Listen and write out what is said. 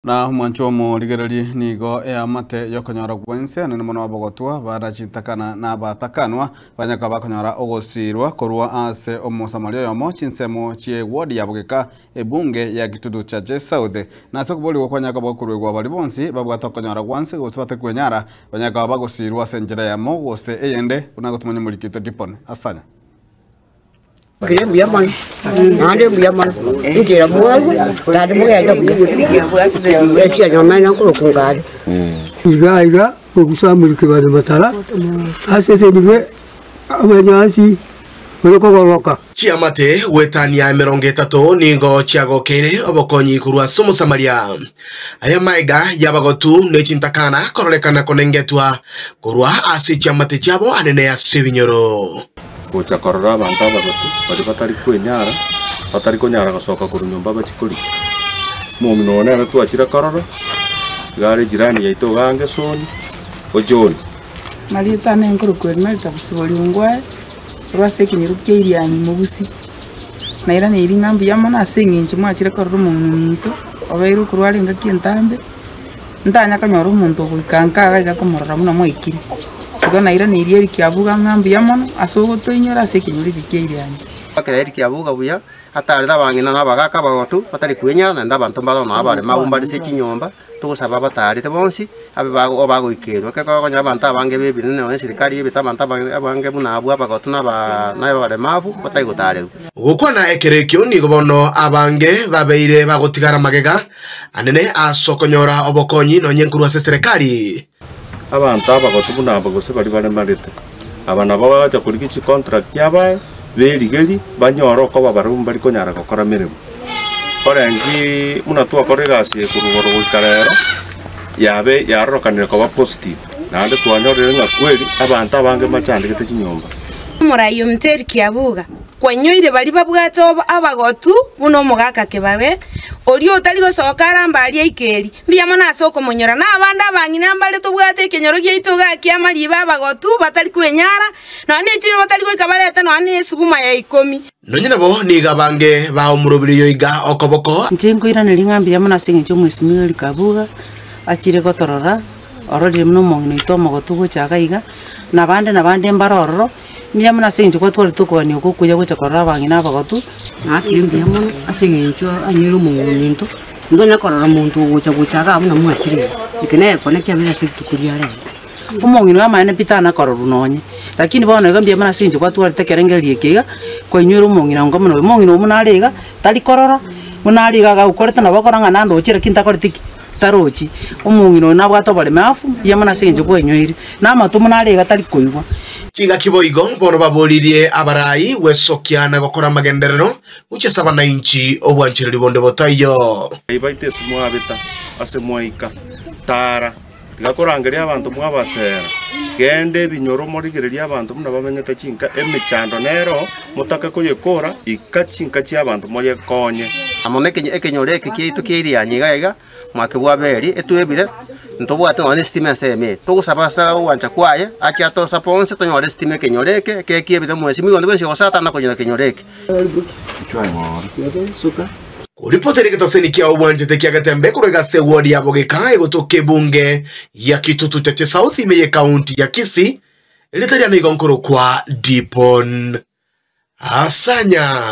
Na omwancho omorigererie nigo eamate y'okonyora gwense anene mono abogotwa barachitakana na abatakanwa banyaka bakonyora ogosiirwa korwa ase Omosamaria oyomo chinsemo chie ward ya Bogeka ebunge ya Gitutu Chache South. Na ase okoborigwa kwanyaka bokoruegwa baria bonsi babwate okonyora gwanse gose batari kwenyara banyaka bagosiirwa ase enchera eyemo gose eyende buna gotomanya omoriki oito Dipon Asanya. Kere mbuya mono, naende mbuya mono, enchera mwarwa, naende mogende buya, ekiagera omanyete nkorokwa ngare. Iga iga ogosamuri kebare matara asesenigwe abanyansi ore kogoroka. Chiamate goetania emerongo etato nigo chiagokeire obokonyi korwa ase Omosamaria. Aya maega y'abagotu ne chintakana kororekana konengetwa korwa ase chiamate chiabo anene ase ebinyoro. Gocha korora abanto abagotu baria batari kwenyara, batari konyara gosoka korwa nyomba bachie korigia. Omong'ina oyo nere twachire korora, iga are ejirani yaito iga ange Soni o John. Marieta ane nkorokwa Erimelda Bosibori Ongwae, korwa ase ekenyoro kia Irianyi Mogusi. Nairaneiri ng'a mbuya mono ase eng'encho mwachire korora omong'ina ominto, obeire okorwara engaki entambe, ntanya konyora omonto ogoika nka iga iga komorora buna mwaikire. Igo nairaneirie Eric Abuga ng'a mbuya mono ase ogotoinyora ase ekenyoro eke kia Irianyi. Ekero Eric Abuga buya, atarete abang'ina na abagaaka abagotu batari kwenyara, naende abanto mbare nao abaremagu mbare ase chinyomba. Togosaba abataarete bonsi abe bagoikerwa, ekero okonyora abanto abange b'ebinene nonya eserikari ebete abanto abange buna abwo abagotu na abaremavu batari gotaarerwa. Gokwana ekero ekio nigo bono abange babeire bagotigara magega anene ase okonyora obokonyi nonye nkorwa ase eserekari. Abanto abagotu buna aba gose baria baremarete, aba nabo bagacha korigia chicontract abae, berigerie, banyore okoba barabwo mbari konyara gokora meremo. Koreng'ii buna twakora egasi eye korwa igoro goika rero, yabe yarorokanire koba positive, naende twanyorire ng'a kweri abanto abange mbachandegete chinyomba. Omorai ominto Kiabuga, Kwanyoire baria babwate abagotu buna omogaka kebabe, oria otari gosoka arambe aria aikeri. Mbuya mono ase okomonyora. Na abande abang'ina mbare tobwate ekenyoro giaito igaa ki'amariiba abagotu batari kwenyara, nonya nechiro batari goika barete nonya nesuguma ya ikomi. Nonya nabo nigo abange baomorobirie oyoiga okoboko. Inche nkoiraneria ng'a mbuya mono ase eng'encho omwesimigwa Eric Abuga achire gotorora, ororire buna omong'ina oito omogotu gocha iga iga, na abande na abande mbare ororo. Mbuya mono ase eng'encho kwatwarete okogania oko okuya gocha korora abang'ina abagotu. Naakire mbuya mono ase eng'encho anyoire omong'ina ominto, ntonya korora monto ogocha gocha iga buna mwachire iga, eke negekone kiabeire ase rituko ria rero. Omong'ina oyo amaene pi tana kororwa nonye, lakini bono iga mbuya mono ase eng'encho kwatwarete ekerengererio eke iga, kwainywera omong'ina onga buna oyo. Omong'ina oyo buna are iga, tari korora, buna are iga agagokorete nabo okora ng'a nandoche lakini takoreti ki? Tarochi. Omong'ina oyo nabwate oboremafu, mbuya mono ase eng'encho kwainyoire, na amato buna are iga tari koigwa. Chingaki boigo bono baboririe abarai gwesokia na gokora amagenderero gochia ase abanainchi obwanchereri bonde botaiyo. Baito ase mwabeta, ase mwaika, tara, tiga korangeria abanto mwabasera, genda ebinyoro morigererie abanto buna bamenyete chinka, emechando nero motake koyekora, ika chinka chi'abanto moyekonye. Amo nekenyoro eke kiaito kia Irianyi iga iga, omwake bw'Abeli, etwebire, ntobwate nonya nesitima ensemo eye. Togosaba ase ogwancha kwaye, ache atosape onsi tonyore esitima ekenyoro eke, ekero kiebire omwesimi onde bwensi ogosaata na konyora ekenyoro eke. Koripotera egetaseni kia obwanchete kia Getembe korwa egase eward ya Bogeka egotoka ebunge ya Kitutu Chache South ime ye county ya Kisii, erieta riane igo nkorokwa Dipon Asanya.